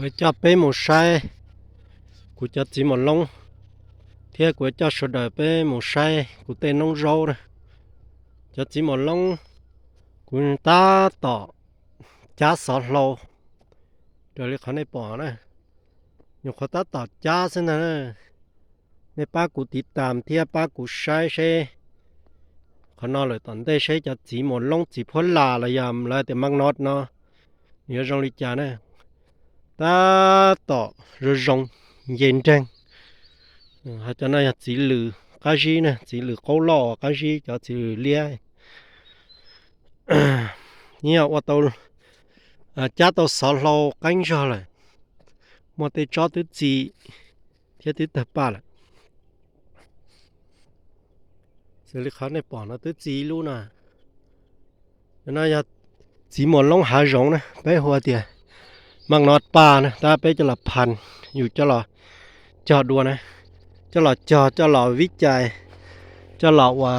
Kuv coj peb mus saib kuv cov txiv mos loob, thiab kuv coj sawv daws peb mus saib kuv tej noob zaub na. Cov txiv mos loob, kuv tab tom cab xov hlau raws li qhov nej pom na. Nyuam qhuav tab tom cab xwb ntag na. Nej pab kuv tiv tam thiab pab kuv saib seb qhov no lawm tom ntej seb cov txiv mos loob txiv phuab las los yog lawv tias maj nod no nws yuav zoo li cas na. Tab tom zoo zoo, nce nreeg. Ho cov no yog txiv lws qab zib na, txiv lws qaub loj uas qab zib cov txiv lws liab. Yeej yog ua tau, cab tau xov hlau qeeb zog lawm, muaj tej tsob twb txi thiab twb tawg paj lawm. Xws li qhov nej pom no twb txi ib lub no. Cov no yog txiv mos loob hav zoov na, peb hu tias maj nod paj na, tab peb coj los phan, yus coj los cog dua na, coj los cog coj los vib cai, coj los ua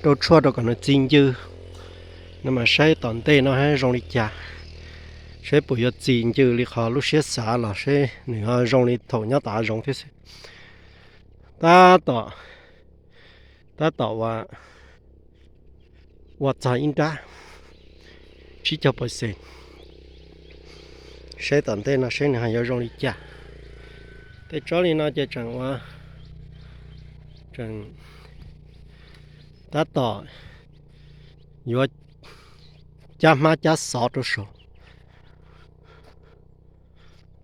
rau tshuaj rau kom nws txi ncw. No mas saib tom ntej no zoo li cas, seb puas yuav txi ncw li qhov lub siab xav los seb nws ho zoo li thaum nyob tom hav zoov thiab xwb. Tab tom, tab tom ua, ua txog ib nrab tsib caug pawv xees. Saib tom ntej no seb nws ho yuav zoo li cas. Tej tsob li no ces tseem ua, tseem tab tom yuav cab hmab cab xov rau saud.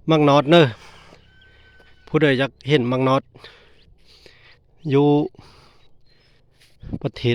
Maj nod na, phu dawm yog hiam maj nod, yus pas thiv